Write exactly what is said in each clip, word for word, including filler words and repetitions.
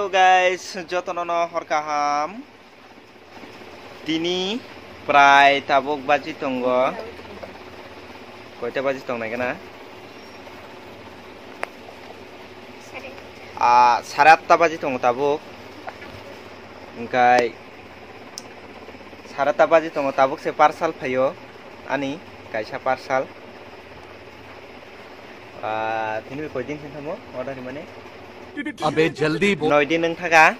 Hello guys, jotono no hor kaham. Tini prai tabuk baji tongo. Koita baji tong nai gana? Ah, sare atta baji tongo tabuk. Engkai sare atta baji tongo, tabuk se parcel phaio ani kaisa parcel. Ah, tini koi din sin thamo order rimani? Abe jaldi bol. Noi din wng thaka.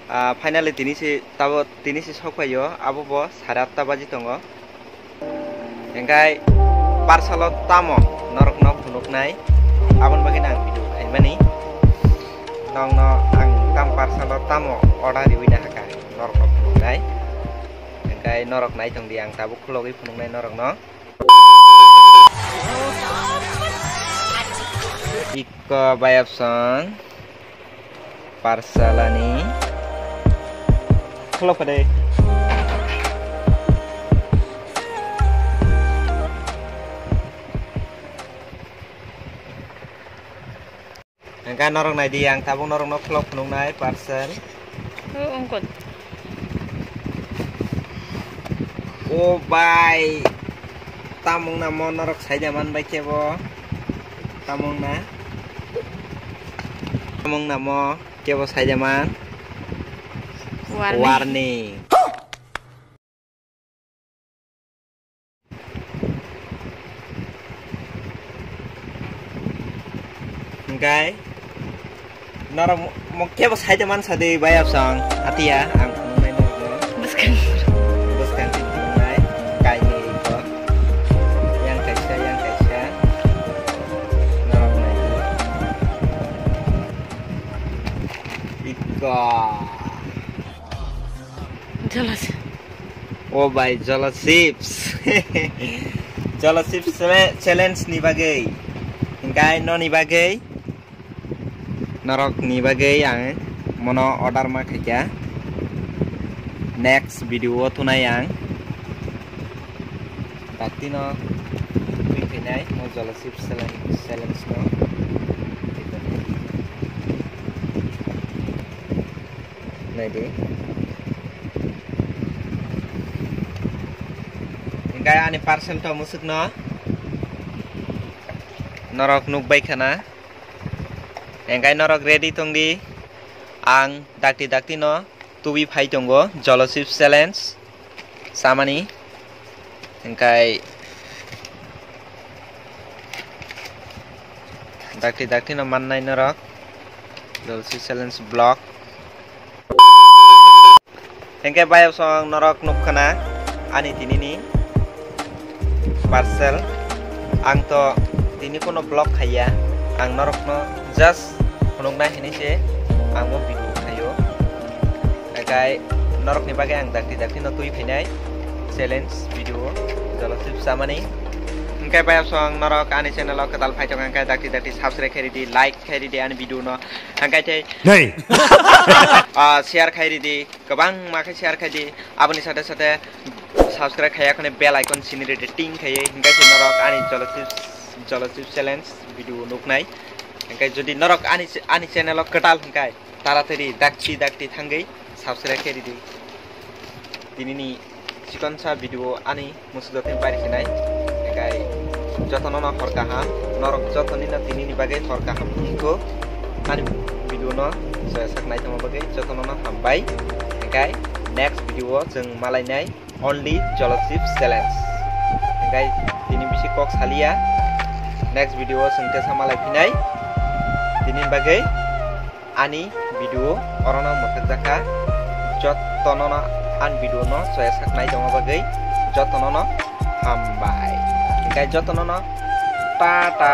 Ah, finally tini si tabo tini si sok phaio, abo bo sare atta baji tongo. Engkai parcel o tamo norokno phunuknai, aboni bagwi no ang video khaimani. Nokno ang tam parcel o tamo order riwi na hakha, norokno phunuknai. Engkai norok naitong di, ang tabuk khulogwi phunuknai norokno. Iko bayapsong. Parsalani. Khulok pade. Engka norok naidi, ang tabuk norokno khulok phunuknai parcel. O, ongkot. O bai. Tamung namo norok saida man bai kebo. Tamung na. Tamung namo kebo saida man. Warning. Warning. Engkai norok mo-, mo kebo saida man sadi bayapsong. Atia ang phunuknai norokno. Bwskang. Bwskang phunuknai. Kainwi iko. Yang kaisa, yang kaisa. Norok nai. Iko. Jealous. O bai, Jolo Chips. Jolo Chips chale-, challenge ni bagwi. Engkai noni bagwi. Norok ni bagwi ang mono order ma khaikha. Next video o thunai ang. Dakti no twi khainai mo Jolo Chips challenge, challenge no. Naidi. Engkai ani parcel to musuk no. Norok nuk bai khana. Engkai norok ready tong di. Ang dakti dakti no tubi phai tongo Jolo Chips challenge samani. Engkai dakti dakti no mannai norok Jolo Chips challenge vlog. Hingke bayapsong norok nukkhana ani tinini parcel. Ang to tini kono vlog khaiya, ang norokno just phunukna hinwi se ang bo video khaio. Hingke norokni bagwi ang dakti dakti no twi phinai challenge video Jolo Chips samani. Hingke bayapsong norok ani channel o kwtal phai tong hingke dakti dakti subscribe khairidi, like khairidi ani video no. Hingke tei Nei. Ah, share khairidi. Kwbangma khe share khaidi, aboni sate sate subscribe khaiya khone bell icon sini rede ting khaiye, hingkai se norok ani Jolo Chips, Jolo Chips challenge video nuknai. Hingkai jodi norok ani, ani channel o kwtal hingkai taratari dakti dakti thangwi subscribe khairidi. Tinini chikonsa video ani musuk jotoni pari khinai. Hingkai jotono no hor kaham, norok jotoni no tinini bagwi hor kaham wngkho. Ani video no soya sak naithoma bagwi jotono no hambai. Hingkai next video o chwng malainai only Jolo Chips challenge. Hingkai tini bisi kok saliya, next video o chwng tesa malai phinai. Tini bagwi ani video orono mwthakjakha. Jotono no ani video no soya sak naithoma bagwi jotono no hambai. Hingkai jotono no tata.